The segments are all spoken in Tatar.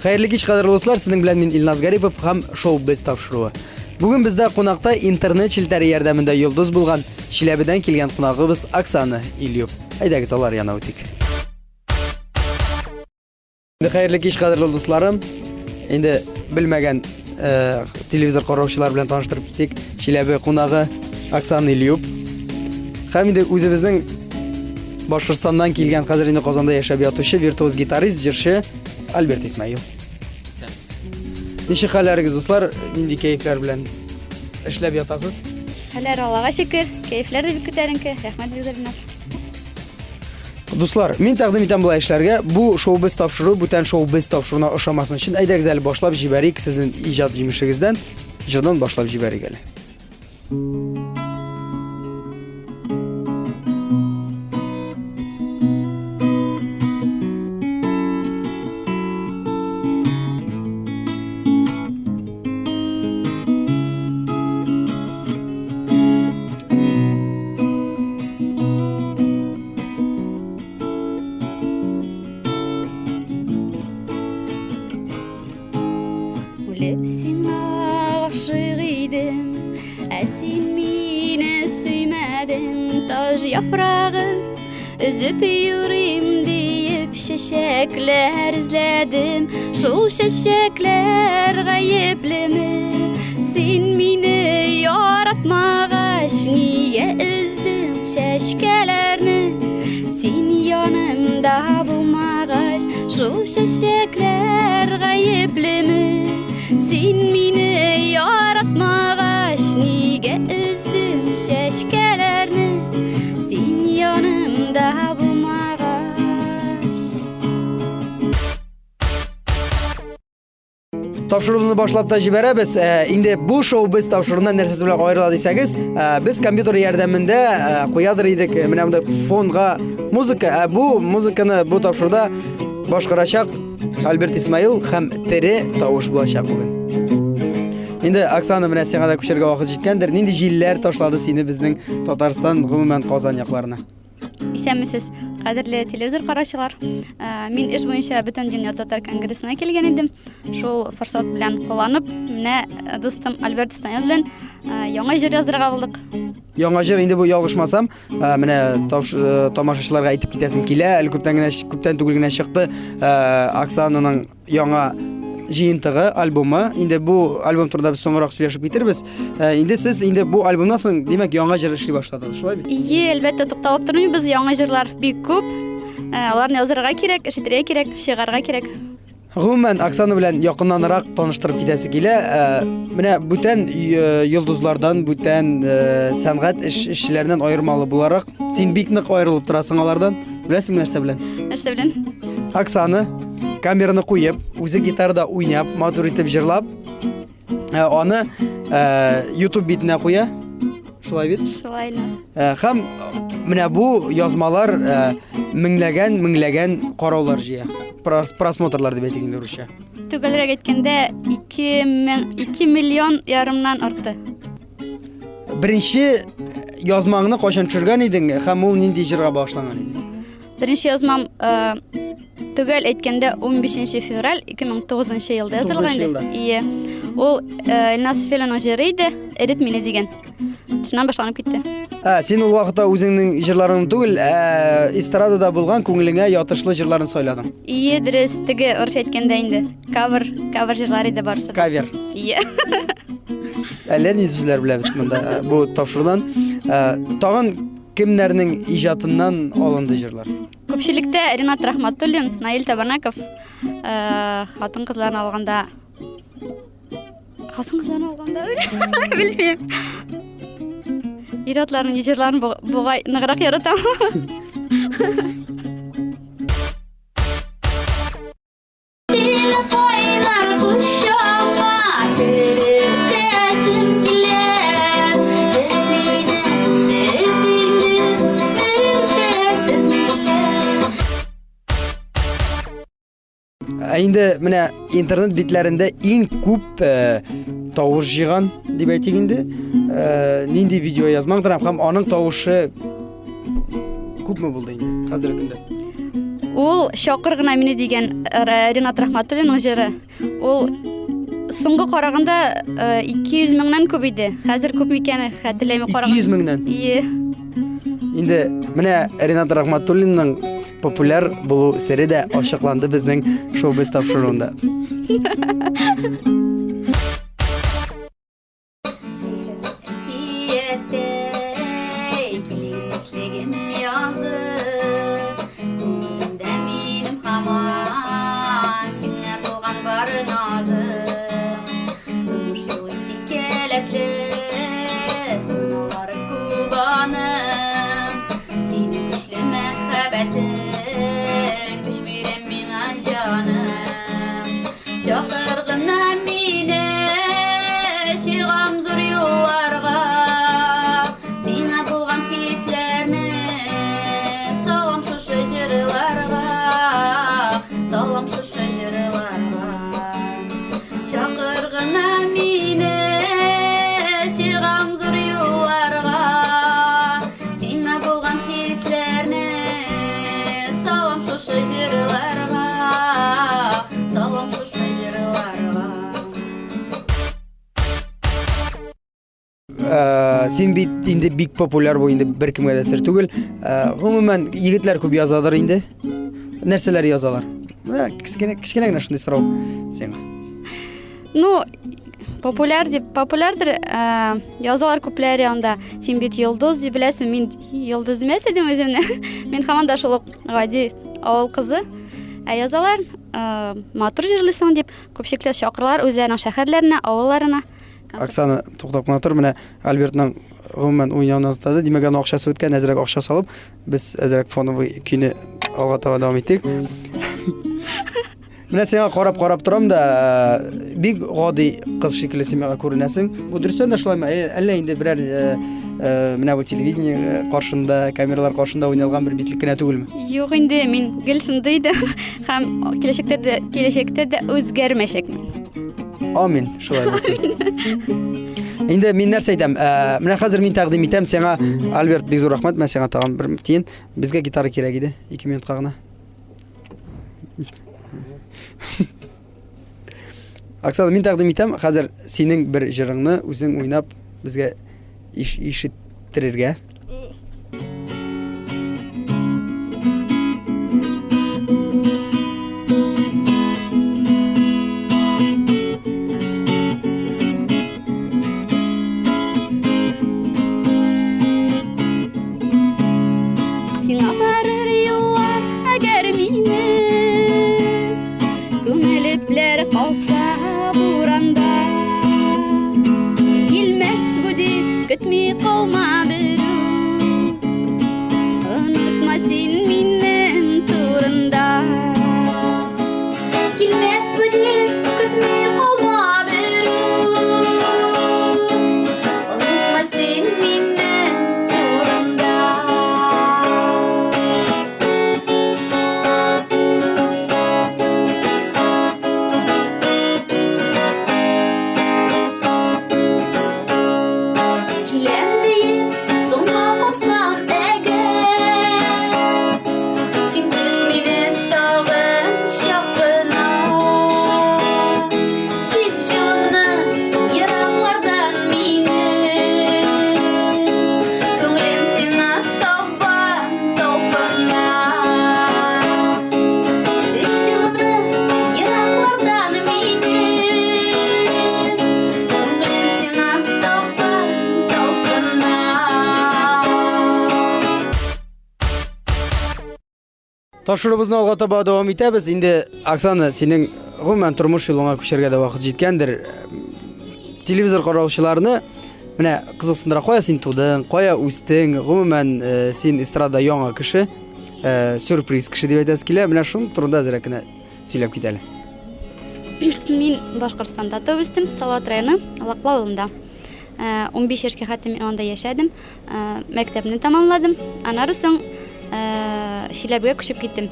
Хәерле кич, кадерле дуслар, сезнең белән мин Илназ Гарипов һәм Шоу Без тапшыруы. Бүген бездә кунакта интернет челтәре ярдәмендә йолдыз булган Чиләбедән килгән кунагыбыз Оксана Ильюп. Әйдәгез, алар янына үтик. Инде хәерле кич, кадерле дусларым. Инде белмәгән э, телевизор караучылар белән таныштырып китик. Чиләбе кунагы Оксана Ильюп. Һәм инде үзебезнең Башкортстаннан килгән, хәзер инде Казанда яшәп ятучы виртуоз гитарист, җырчы Альберт Исмаил. Ничек хәлләрегез, дуслар? Нинди кәефләр белән эшләп ятасыз? Хәлләр Аллага шөкер, кәефләр дә бик күтәренке. Рәхмәт бик зур Илназ. Дуслар, мин тәкъдим итәм болай эшләргә. Бу шоу-без тапшыру бүтән шоу-без тапшыруына ошамасын өчен, әйдәгез әле башлап җибәрик сезнең иҗат җимешегездән. Җырдан башлап җибәрик әле. Үлеп сиңа гашыйк идем, ә син мине сөймәдең. Таж яфрагы өзеп йөрим диеп чәчәкләр эзләдем. Шул чәчәкләр гаеплеме? Син мине яратмагач, нигә өздең чәчкәләрне? Син янымда булмагач, шул чәчәкләр гаеплеме? Син мине яратмагач, нигә өздең чәчкәләрне? Син янымда булмагач. Тапшыруыбызны башлап та җибәрәбез. Э, инде бу шоу без тапшыруыннан нәрсәсе белән аерыла дисәгез, э, без компьютер ярдәмендә э, куядыр идек менә мондай фонга музыка. Ә бу музыканы бу тапшыруда башкарачак Альберт Исмаил һәм тере тавыш булачак бүген. Инде Оксана, менә сиңа да күчәргә вакыт җиткәндер. Нинди җилләр ташлады сине безнең Татарстан, гомумән Казан якларына? Исәнмесез, кадерле телевизор караучылар. Э, мин эш буенча бөтен дөнья татар конгрессына килгән идем. Шул форсат белән кулланып, менә э, дустым Альберт Станян белән э, яңа җыр яздырырга булдык. Яңа җыр инде бу ялгышмасам, менә тамашачыларга әйтеп китәсем килә, әле күптән генә күптән түгел генә чыкты Оксананың яңа җыентыгы, альбомы. Инде бу альбом турында без соңрак сөйләшеп китербез. Э, инде сез инде бу альбомнан соң, димәк, яңа җыр эшли башладыгыз, шулай бит? Ие, әлбәттә, тукталып тормыйбыз. Яңа җырлар бик күп. Э, аларны язырга кирәк, ишетергә кирәк, чыгарга кирәк. Гомумән, Оксана белән якыннанрак таныштырып китәсе килә. Э, менә бүтән йолдызлардан, бүтән сәнгать эшчеләреннән аермалы буларак, син бик нык аерылып торасың алардан. Беләсеңме нәрсә белән? Нәрсә белән? Оксана камераны куеп, үзе гитарада уйнап, матур итеп җырлап, э, аны э, YouTube битенә куя. Шулай бит? Шулай, Илназ. Э, һәм менә бу язмалар меңләгән, меңләгән караулар җыя. Просмотрлар дип әйтик инде русча. Төгәлрәк әйткәндә, 2 2 миллион ярымнан артты. Беренче язмаңны кайчан төшергән идең һәм ул нинди җырга багышланган иде? Беренче язмам э, төгәл әйткәндә 15 февраль 2009 елда язылган иде. Ие. Ул э, Илназ Филинның җыры иде, Эрет мине дигән. Шуннан башланып китте. Ә, син ул вакытта үзеңнең җырларыңны түгел, ә эстрадада булган күңелеңә ятышлы җырларын сайладың. Ие, дөрес, теге орысча әйткәндә инде. Кавер, кавер җырлар иде барысы. Кавер. Ие. Әллә ни сүзләр беләбез монда э, бу тапшырудан. Э, тагын кемнәрнең иҗатыннан алынды җырлар? Күпчелектә Ренат Рахматуллин, Наил Табанаков, э, хатын-кызларны алганда хатын-кызларны алганда белмим. Ир-атларның җырларын бугай ныграк яратам. Ә инде менә интернет битләрендә иң күп э, тавыш җыйган дип әйтик инде. Э, нинди видео язмаң торам һәм аның тавышы күпме булды инде хәзерге көндә? Ул Чакыр гына мине дигән Ренат Рахматуллинның җыры. Ул соңгы караганда 200 э, меңнән күп иде. Хәзер күп микән, хәтерләмим караганда. 200 меңнән? Ие. Инде менә Ренат Рахматуллинның популяр булу сере дә ачыкланды безнең шоу-без тапшыруында. Чакыр гына мине, чыгам зур юлларга. Сиңа булган хисләрне салам шушы җырларга, салам шушы җырларга. Чакыр гына мине, чыгам зур юлларга. Сиңа булган хисләрне салам шушы җырларга, салам шушы җырларга. Э, син бит инде бик популяр бу инде беркемгә дә сер түгел. Э, гомумән, егетләр күп язадыр инде. Нәрсәләр язалар? Менә кечкенә кечкенә генә шундый сорау сиңа. Ну, популяр дип, популярдыр, э, язалар күпләре анда. Син бит йолдыз дип беләсең, мин йолдыз эмәс идем үземне. Мин һаман да шул ук гади авыл кызы. Ә язалар, э, матур җырлыйсың дип, күпчелекләр чакыралар үзләренең шәһәрләренә, авылларына. Оксана, туктап кына тор, менә Альбертның гомумән уйнавын озатады. Димәк, аның акчасы беткән, әзрәк акча салып, без әзрәк фоновый көйне алга таба дәвам итик. Менә сиңа карап-карап торам да, э, бик гади кыз шикелле син миңа күренәсең. Бу дөрестән дә шулаймы? Әллә инде берәр э, э, менә бу телевидение каршында, камералар каршында уйналган бер битлек кенә түгелме? Юк инде, мин гел шундый идем һәм киләчәктә дә киләчәктә дә үзгәрмәчәкмен. Амин, шулай булсын. Инде мин нәрсә әйтәм? Менә хәзер мин тәкъдим итәм сиңа, Альберт, бик зур рәхмәт, мен сиңа тагын бер тиен. Безгә гитара кирәк иде, 2 минутка гына. Оксана, мин тәкъдим итәм, хәзер синең бер җырыңны үзең уйнап безгә иш ишеттерергә. Сиңа барыр юллар, әгәр мине Күмелепләр калса буранда Килмәс бу дип көтми калма берүк Онытма син минем турында Килмәс бу дип көтми калма берүк Онытма син минем турында Киләм диеп соңга калсам әгәр Син көт мине тагын чакына Сиз җылымны ераклардан мине Күңелем сиңа таба талпына Сиз җылымны ераклардан мине Күңелем сиңа таба талпына Тапшыруыбызны алга таба дәвам итәбез. Инде Оксана, синең гомумән тормыш юлыңа күчәргә дә вакыт җиткәндер. Телевизор караучыларны менә кызыксындыра, кая син тудың, кая үстең, гомумән э, син эстрада яңа кеше, э, сюрприз кеше дип әйтәсе килә. Менә шуның турында әзрәк кенә сөйләп кит әле. Мин Башкортстанда туып үстем, Салават районы, Лаклы авылында. 15 э, яшькә хәтле мин анда яшәдем. Э, мәктәпне тәмамладым. Аннары соң э, Чиләбегә күчеп киттем.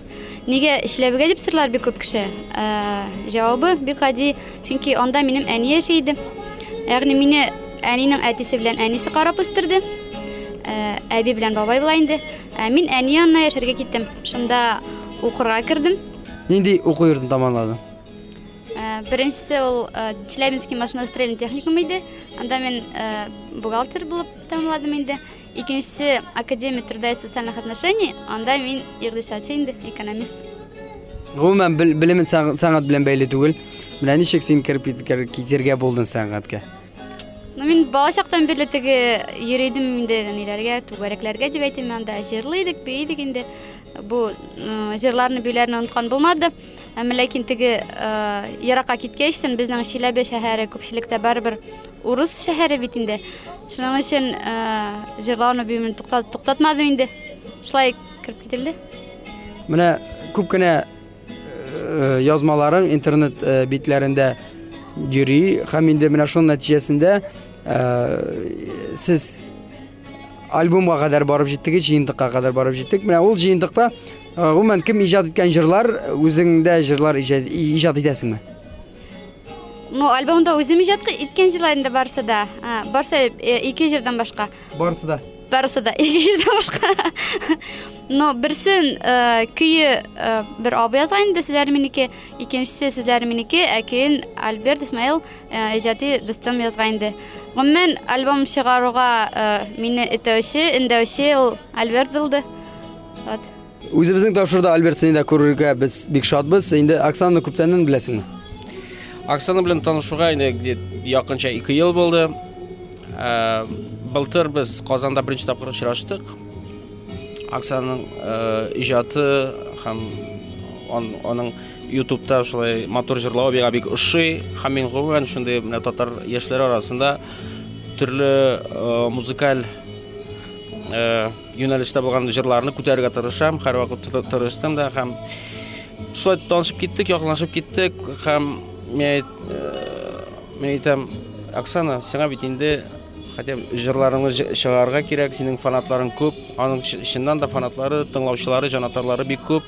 Нигә Чиләбегә дип сорыйлар бик күп кеше. Э, җавабы бик гади, чөнки анда минем әни яши иде. Ягъни мине әнинең әтисе белән әнисе карап үстерде. Әби белән бабай була инде. Мин әни янына яшәргә киттем. Шунда Укырга кердем. Нинди уку йортын тәмамладың? Беренчесе ул Челябинский машиностроительный техникум иде. Анда мин бухгалтер булып тәмамладым инде. Икенчесе Академия труда и социальных отношений. Анда мин икътисадчы инде, экономист. Гомумән, белемен сәнгать белән бәйле түгел. Менә ничек син кереп китергә булдың сәнгатькә? Ну, мин балачактан бирле теге йөри идем инде ниләргә, түгәрәкләргә дип әйтим, анда җырлый идек, бии идек инде. Бу җырларны, биюләрне оныткан булмады. Әмма ләкин теге еракка киткәч, безнең Чиләбе шәһәре күпчелектә барыбер урыс шәһәре бит инде. Шуның өчен җырлауны, биюне туктатмадым инде. Шулай кереп кителде. Менә күп кенә язмаларың интернет битләрендә йөри һәм инде менә шуның нәтиҗәсендә сез альбомга кадәр барып җиттек, җыентыкка кадәр барып җиттек. Менә ул җыентыкта гомумән кем иҗат иткән җырлар, үзең дә җырлар иҗат итәсеңме? Ну, альбомда үзем иҗат иткән җырлар инде барысы да. Барысы ике җырдан башка. Барысы да. Барысы да ике җырдан башка. Но берсен көе бер абый язган инде, сүзләре минеке, икенчесе сүзләре минеке, ә көен Альберт Исмаил иҗади дустым язган инде. Гомумән, альбом чыгаруга мине этәүче, өндәүче ул Альберт булды. Вот. Үзебезнең тапшыруда Альберт сине дә күрергә без бик шатбыз. Инде Оксананы күптәннән беләсеңме? Оксана белән танышуга инде якынча 2 ел булды. Былтыр без Казанда беренче тапкыр очраштык. Оксананың иҗаты һәм аның YouTube'та шулай матур җырлавы миңа бик ошый. Һәм мин гомумән шундый менә татар яшьләре арасында төрле музыкаль юнәлештә булган җырларны күтәрергә тырышам, һәрвакыт тырыштым да һәм шулай танышып киттек, якынлашып киттек һәм мин әйтәм, Оксана, сиңа бит инде хотя бы җырларыңны чыгарырга кирәк, синең фанатларың күп, аның чыннан да фанатлары, тыңлаучылары, җанатарлары бик күп.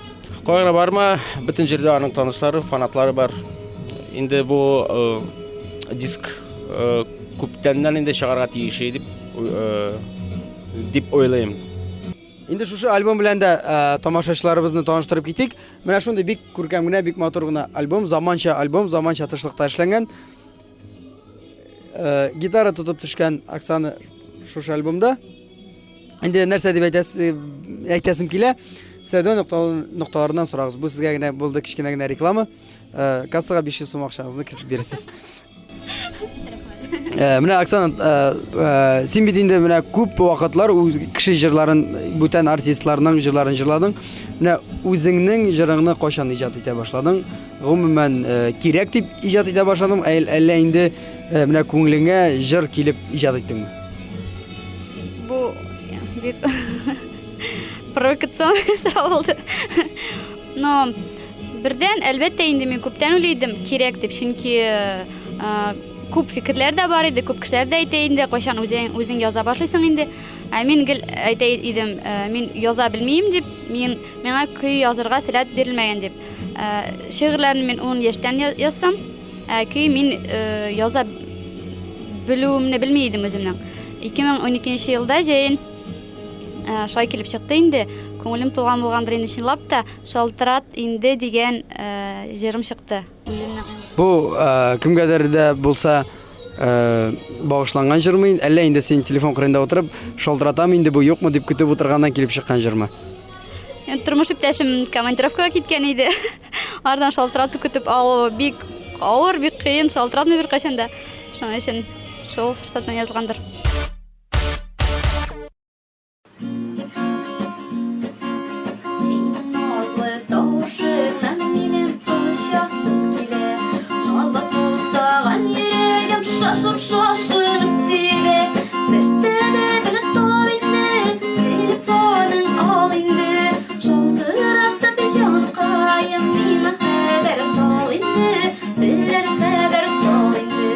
Кая гына барма, бөтен җирдә аның танышлары, фанатлары бар. Инде бу диск күптәннән инде чыгарга тиеш дип уйлыйм. Инде шушы альбом белән дә тамашачыларыбызны таныштырып китик. Менә шундый бик күркәм генә, бик матур гына альбом, заманча альбом, заманча тышлыкта эшләнгән. Гитара тотып төшкән Оксана шушы альбомда. Инде нәрсә дип әйтәсем килә? Сәүдә нокталарыннан сорагыз. Бу сезгә генә булды кечкенә генә реклама. Кассага 500 сум акчагызны кертеп бирерсез. Менә Оксана, син бит инде менә күп вакытлар кеше җырларын, бүтән артистларның җырларын җырладың. Менә үзеңнең җырыңны кайчан иҗат итә башладың? Гомумән, кирәк дип иҗат итә башладың, әллә инде менә күңелеңә җыр килеп иҗат иттеңме? Бу бик провокационный сорау булды. Но бердән, әлбәттә, инде мин күптән уйлый идем, кирәк дип, чөнки күп фикерләр дә бар иде, күп кешеләр дә әйтә инде, кайчан үзең яза башлыйсың инде. Ә мин гел әйтә идем, мин яза белмим дип, миңа көй язырга сәләт бирелмәгән дип. Шигырьләрне мин 10 яшьтән язсам, ә көй мин яза белүемне белми идем үземнең. 2012 елда җәен шулай килеп чыкты инде. Күңелем тулган булгандыр инде чынлап та, шалтырат инде дигән җырым чыкты. Бу кемгәдер дә булса багышланган җырмы, әллә инде син телефон кырында утырып, шалтыратам инде бу юкмы дип көтеп утырганнан килеп чыккан җырмы? Тормыш иптәшем командировкага киткән иде. Ардан шалтырату көтеп алу бик авыр, бик кыен, шалтыратмый беркайчан да. Шуның өчен шул форсаттан язылгандыр. Синең назлы тавышыңнан минем очасым килә. Назга сусаган йөрәгем шашып-шашынып тибә. Бер сәбәбен тап инде, телефоның ал инде. Шалтыратып җанкаем, миңа хәбәр сал инде, берәр хәбәр сал инде.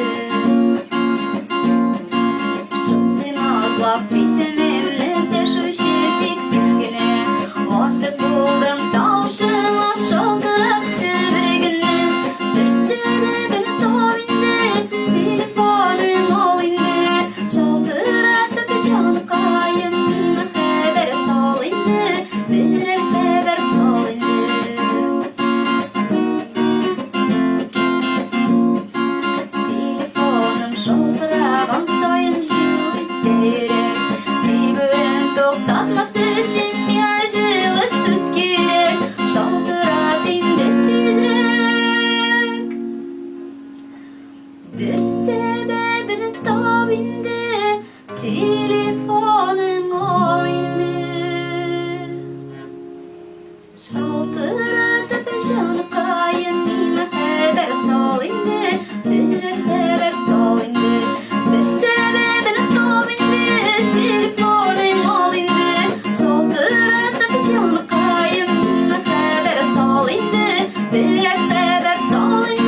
Шалтыратып җаныкаем, миңа хәбәр сал инде, берәр хәбәр сал инде. Бер сәбәбен тап инде, телефоным ал инде. Шалтыратып җаныкаем, миңа хәбәр сал инде, берәр хәбәр сал инде.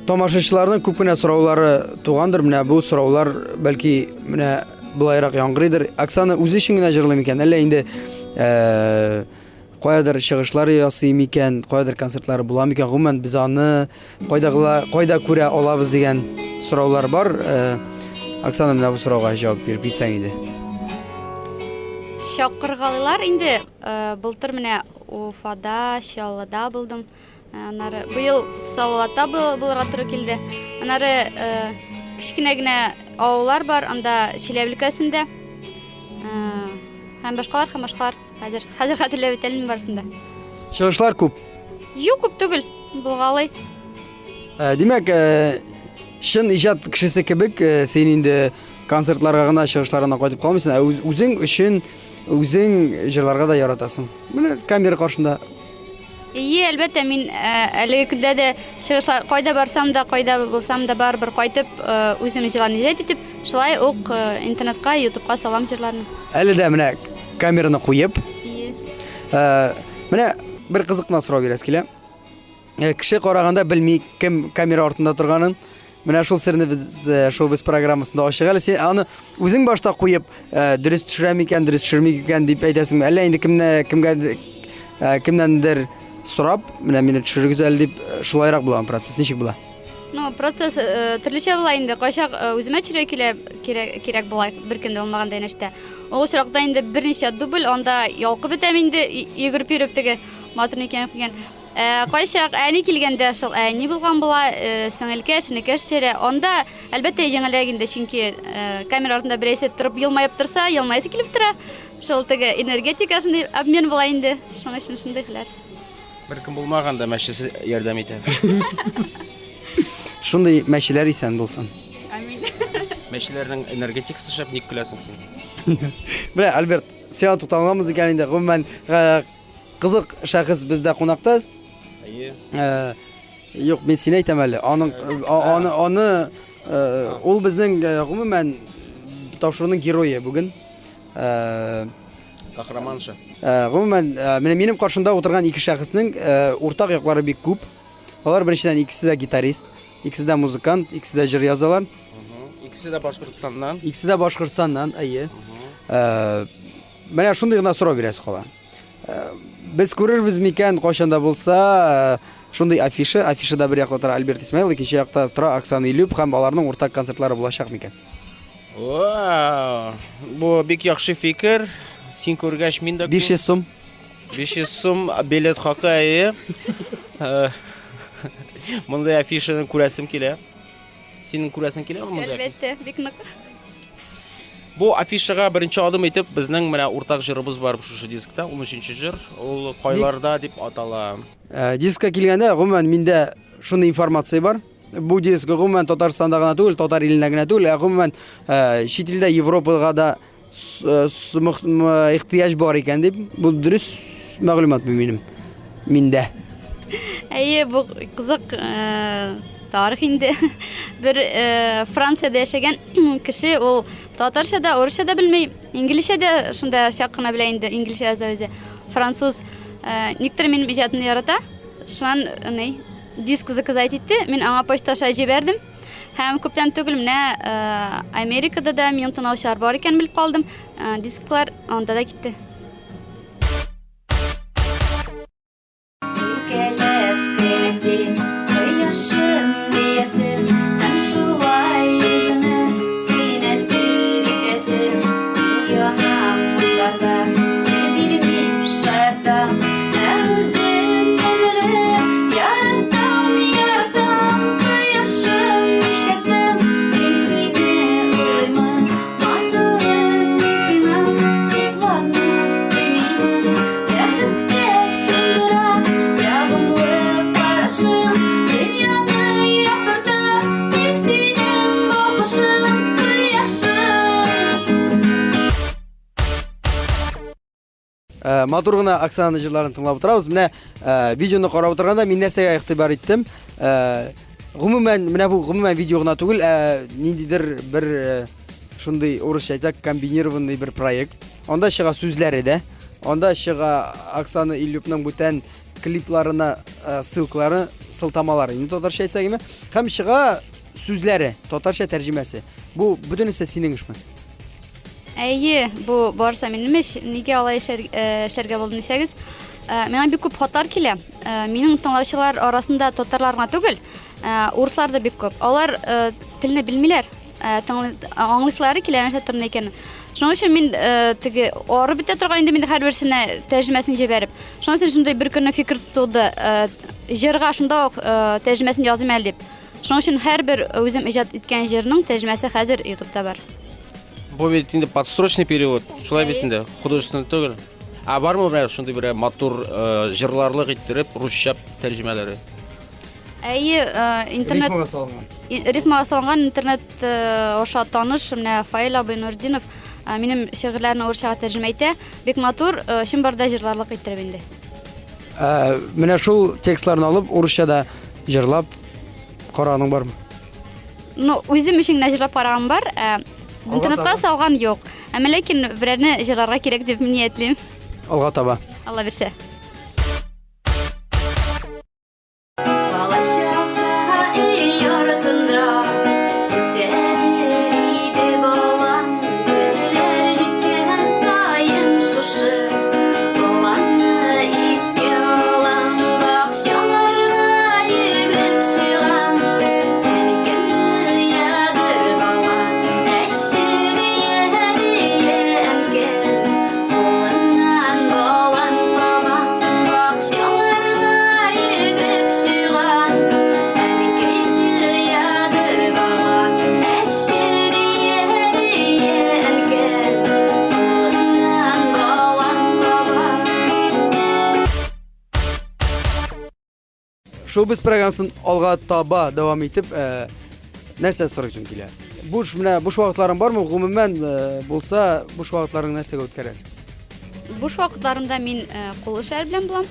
Тамашачыларның күп кенә сораулары тугандыр. Менә бу сораулар бәлки менә былайрак яңгырыйдыр. Оксана үзе өчен генә җырлый микән? Әллә инде э, каядыр чыгышлар ясый микән, каядыр концертлары була микән? Гомумән без аны кайда кайда күрә алабыз дигән сораулар бар. Э, Оксана, менә бу сорауга җавап биреп китсәң иде. Чакыргалыйлар инде. Э, былтыр менә Уфада, Чаллыда булдым. Э, аннары быел Салаватта булырга туры килде. Аннары э, кечкенә генә авыллар бар, анда Чиләбе өлкәсендә. Э, һәм башкалар, һәм башкалар. Хәзер хәзер хәтерләп бетә алмыйм барысын да. Чыгышлар күп. Юк, күп түгел, булгалый. Димәк, чын иҗат кешесе кебек син инде концертларга гына, чыгышларына кайтып калмыйсың, ә үзең өчен үзең җырларга да яратасың. Менә камера каршында. Ие, әлбәттә, мин әлеге көндә дә чыгышлар кайда барсам да, кайда булсам да барыбер кайтып, үзем җырларны иҗат итеп, шулай ук интернетка, ютубка салам җырларны. Әле дә менә камераны куеп. Ие. Менә бер кызык кына сорау бирәсе килә. Кеше караганда белми кем камера артында торганын. Менә шул серне без шоу-без программасында ачык әле. Син аны үзең башта куеп, дөрес төшерә микән, дөрес төшерми микән дип әйтәсеңме? Әллә инде кемне кемгә кемнәндер сорап, менә мине төшерегез әле дип шулайрак була процесс ничек була? Ну, процесс төрлечә була инде. Кайчак үземә төшерә килә, кирәк, кирәк була бер көндә булмаганда янәштә. Ул очракта инде берничә дубль, анда ялкып бетәм инде, йөгереп йөреп теге матур микән юк микән. Ә, кайчак әни килгәндә шул әни булган була, э, сеңелкәш, энекәш төшерә. Анда, әлбәттә, җиңелрәк инде, чөнки э, камера артында берәрсе торып елмаеп торса, елмаясы килеп тора. Шул теге энергетика шундый обмен була инде. Шуның өчен шундый хәлләр. Беркем булмаганда мәчесе ярдәм итә. Шундый мәчеләр исән булсын. Амин. Мәчеләрнең энергетикасы шәп, ник көләсең син? Менә, Альберт, сиңа тукталганбыз икән инде, гомумән, э, Кызык шәхес бездә кунакта. Әйе. Э, юк, мин сине әйтәм әле. Аның э, аны аны э, ул безнең гомумән тапшыруның герое бүген. Кахраманша. Гомумән, менә минем каршымда утырган ике шәхеснең уртак яклары бик күп. Алар беренчедән икесе дә гитарист, икесе дә музыкант, икесе дә җыр язалар. Икесе дә Башкортстаннан. Икесе дә Башкортстаннан, әйе. Менә шундый гына сорау бирәсе кала. Э, без күрербез микән, кайчан да булса, э, шундый афиша, афишада бер якта тора Альберт Исмаил, икенче якта тора Оксана Илюп һәм аларның уртак концертлары булачак микән? Вау! Бу бик яхшы фикер. Син күргәч, мин дә 500 сум. 500 сум билет хакы, әйе. Э, мондый афишаны күрәсем килә. Синең күрәсең киләме монда? Әлбәттә, бик нык. Бу афишага беренче адым итеп безнең менә уртак җырыбыз бар шушы дискта, 13 җыр. Ул Кайларда дип атала. Э, дискка килгәндә, гомумән миндә шундый информация бар. Бу диск гомумән Татарстанда гына түгел, татар илендә генә түгел, ә гомумән э, чит илдә Европага да э, ихтыяҗ бар икән дип. Бу дөрес мәгълүматмы минем? Миндә. Әйе, бу кызык тарих инде. Бер Франциядә яшәгән кеше, ул татарча да, урысча да белми, инглизчә дә шунда чак кына белә инде, инглизчә яза үзе. Француз никтер минем иҗатымны ярата. Шуннан ни диск заказать итте, мин аңа почта аша җибәрдем. Һәм күптән түгел менә Америкада да минем тыңлаучылар бар икән белеп калдым. Дисклар анда да китте. Иркәләп кенә син, кояшым диясем, һәм шулай йөземне син әсир итәсең. Мин янам утларда, сер бирмим, шаяртам, ә үзем өзелеп яратам, яратам, кояшым, нишләттем, мин сине уйлыймын, матурым, мин сиңа сокланам. Матур гына Оксана җырларын тыңлап утырабыз. Менә видеоны карап утырганда мин нәрсәгә игътибар иттем? Гомумән, менә бу гомумән видео гына түгел, ә ниндидер бер шундый урысча әйтсәк, комбинированный бер проект. Анда чыга сүзләре дә, анда чыга Оксана Ильюпның бүтән клипларына ссылкалары, сылтамалары, инде татарча әйтсәк, име? Һәм чыга сүзләре, татарча тәрҗемәсе. Бу бөтенесе синең эшме? Әйе, бу барысы минем эш. Нигә алай эшләргә булдым дисәгез, миңа бик күп хатлар килә. Минем тыңлаучылар арасында татарлар гына түгел, урыслар да бик күп. Алар телне белмиләр, аңлыйсылары килә нәрсә турында икәнен. Шуның өчен мин теге арып бетә торган инде мин һәрберсенә тәрҗемәсен җибәреп. Шуның өчен шундый бер көнне фикер туды, җырга шунда ук тәрҗемәсен языйм әле дип. Шуның өчен һәрбер үзем иҗат иткән җырның тәрҗемәсе хәзер YouTube'та бар. Бу бит инде подстрочный перевод, шулай бит инде, художественный түгел. Ә бармы менә шундый бер матур җырларлык иттереп русча тәрҗемәләре? Әйе, интернет Рифмага салынган. Рифмага салынган интернет аша таныш менә Фаил абый Нурдинов минем шигырьләрне урысчага тәрҗемә итә. Бик матур, чынбарда җырларлык иттереп инде. Менә шул текстларны алып урысча да җырлап караганың бармы? Ну, үзем өчен генә җырлап караган бар, ә интернетка салган юк. Әмма ләкин берәрне җырларга кирәк дип ниятлим. Алга таба. Алла бирсә. Шоу-биз программасын алга таба дәвам итеп, нәрсә сорыйсың килә? Буш менә буш вакытларың бармы? Гомумән, булса, буш вакытларың нәрсәгә үткәрәсең? Буш вакытларымда мин кул эшләре белән булам.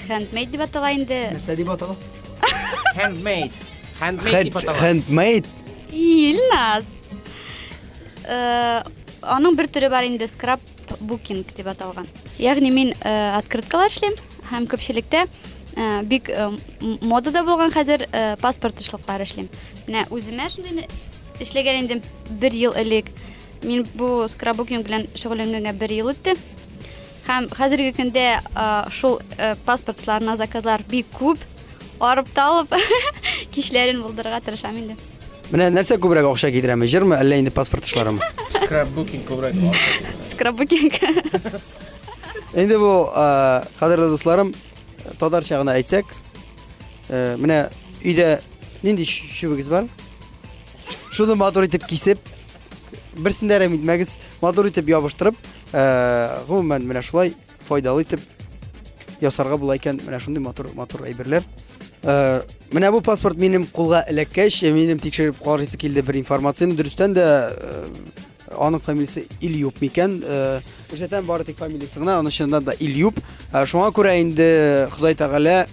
Handmade дип атала инде. Нәрсә дип атала? Handmade. Handmade дип атала. Handmade. Илназ. Аның бер төре бар инде, скраб букинг дип аталган. Ягъни мин открыткалар эшлим һәм күпчелектә бик модада булган хәзер паспорт тышлыклары эшлим. Менә үземә шундыйны эшләгән идем бер ел элек. Мин бу скраббукинг белән шөгыльләнгәнгә бер ел үтте. Һәм хәзерге көндә шул паспортларына заказлар бик күп. Арып талып кичләрен булдырырга тырышам инде. Менә нәрсә күбрәк акча китерәме, җырмы, әллә инде паспорт эшләреме? Скраббукинг күбрәк акча. Скраббукинг. Инде бу, кадерле дусларым, татарча гына әйтсәк, менә өйдә нинди чүбегез бар? Шуны матур итеп кисеп, берсен дә әрәм итмәгез, матур итеп ябыштырып, гомумән менә шулай файдалы итеп ясарга була икән менә шундый матур матур әйберләр. Менә бу паспорт минем кулга эләккәч, минем тикшереп карыйсы килде бер информацияне. Дөрестән дә, аның фамилиясе Ильюп микән? Күрсәтәм бары тик фамилиясе гына, аны чыннан да Ильюп. Шуңа күрә инде Ходай Тәгалә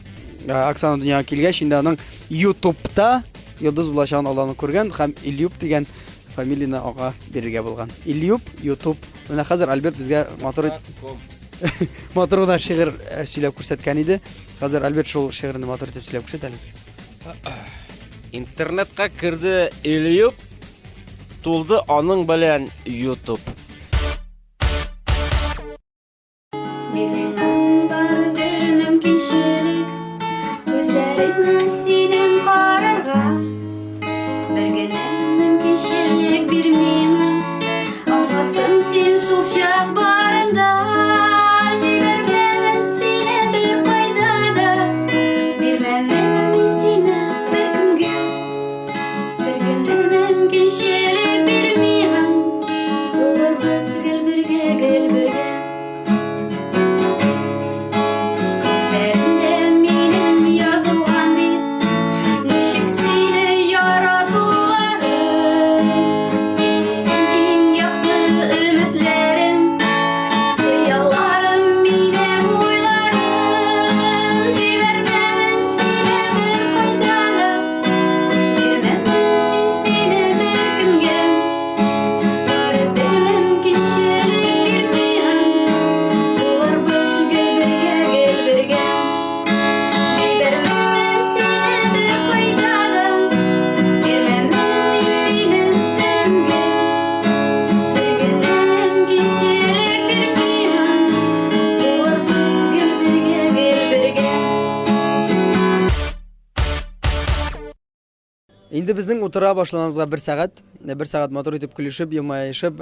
Оксана дөньяга килгәч, инде аның YouTube'та йолдыз булачагын Алланың күргән һәм Ильюп дигән фамилияне аңа бирергә булган. Ильюп, YouTube. Менә хәзер Альберт безгә матур матур гына шигырь сөйләп күрсәткән иде. Хәзер Альберт шул шигырьне матур итеп сөйләп күрсәт әле. Интернетка керде Ильюп, тулды аның белән YouTube. Бирмәм бар бер мөмкинчелек, күзләремә синең карарга. Бер генә мөмкинчелек бир миңа, аңларсың син шул чак барында. Җибәрмәмен сине бер кайда да, бирмәмен мин сине беркемгә. Бер генә мөмкинчелек бир миңа, булыр. Инде безнең утыра башланыбызга бер сәгать, бер сәгать матур итеп көлешеп, елмаешып,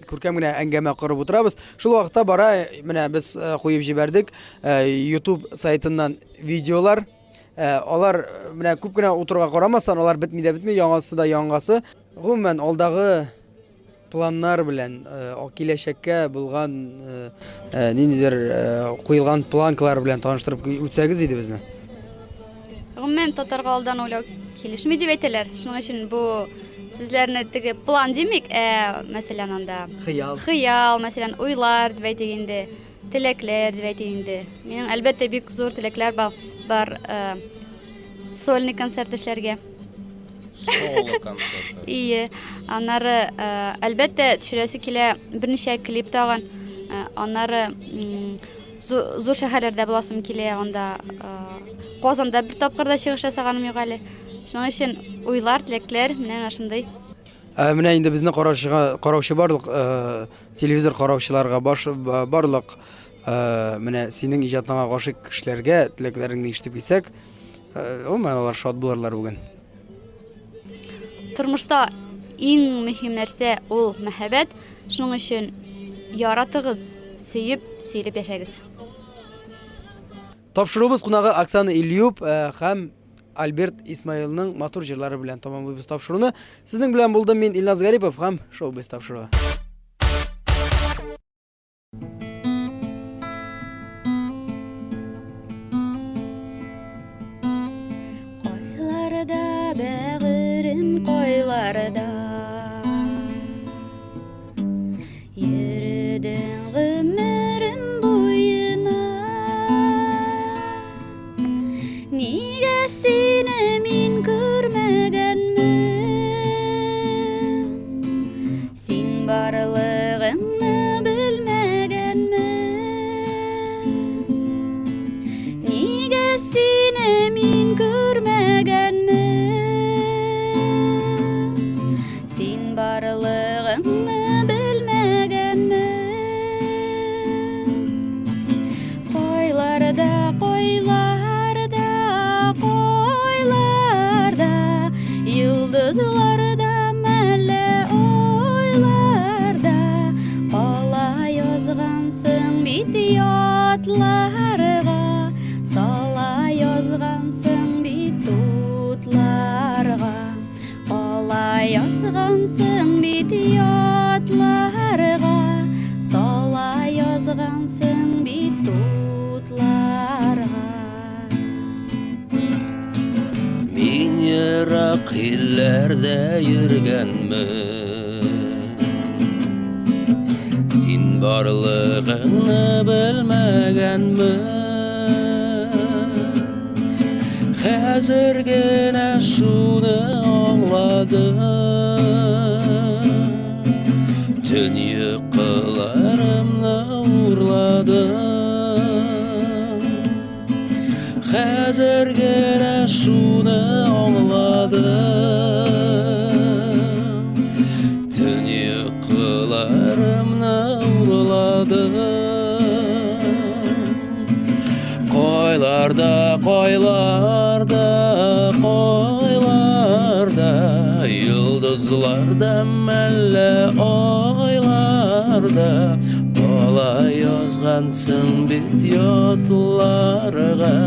күркәм генә әңгәмә корып утырабыз. Шул вакытта бара, менә без куеп җибәрдек YouTube сайтыннан видеолар. Алар менә күп кенә утыруга карамастан, алар бетми дә бетми, яңасы да яңасы. Гомумән, алдагы планнар белән, киләчәккә булган ниндидер куелган планкалар белән таныштырып үтсәгез иде безне. Гомумән, татарга алдан уйлау килешми дип әйтәләр. Шуның өчен бу сүзләрне теге план димик, ә мәсәлән анда хыял. Хыял, мәсәлән, уйлар дип әйтик инде, теләкләр дип әйтик инде. Минем әлбәттә бик зур теләкләр бар, сольный концерт эшләргә. Соло концерты. Ие. Аннары, әлбәттә, төшерәсе килә берничә клип тагын. Аннары зур шәһәрләрдә буласым килә, анда Казанда бер тапкыр да чыгыш ясаганым юк әле. Шуның өчен уйлар, теләкләр менә шундый. Ә менә инде безне караучыга, караучы барлык телевизор караучыларга, баш, барлык менә синең иҗатыңа гашыйк кешеләргә теләкләреңне ишетеп китсәк, гомумән, алар шат булырлар бүген. Тормышта иң мөһим нәрсә ул мәхәббәт. Шуның өчен яратыгыз, сөеп, сөелеп яшәгез. Тапшыруыбыз кунагы Оксана Ильюп һәм Альберт Исмаилның матур җырлары белән тәмамлыйбыз тапшыруны. Сезнең белән булдым мин Илназ Гарипов һәм Шоу-биз тапшыруы. Кайларда бәгырем, кайларда Йөрдең гомерем буена Нигә сине мин күрмәгәнмен Син барлыгыңны белмәгәнмен. Нигә сине мин күрмәгәнмен? Син барлыгыңны белмәгәнмен. Кайларда, кайларда, кайларда, йолдызларда мәллә айларда кала язгансың бит ятларга, сала язгансың бит утларга. Кала язгансың бит ятларга, сала язгансың бит утларга. Мин ерак илләрдә йөргәнмен, син барлыгыңны белмәгәнмен. Хәзер генә шуны аңладым, төн йокыларымны урладым. Хәзер генә шуны аңладым, төн йокыларымны урладым. Кайларда, кайларда, кайларда, йолдызларда мәллә айларда кала язгансың бит ятларга,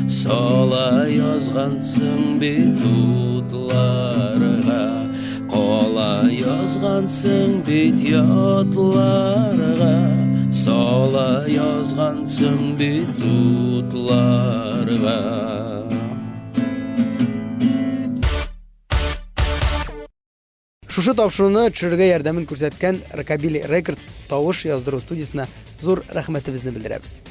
сала язгансың бит утларга. Кала язгансың бит ятларга, сала язгансың бит утларга. Шушы тапшыруны төшерергә ярдәмен күрсәткән Rockabilly Records тавыш яздыру студиясенә зур рәхмәтебезне белдерәбез.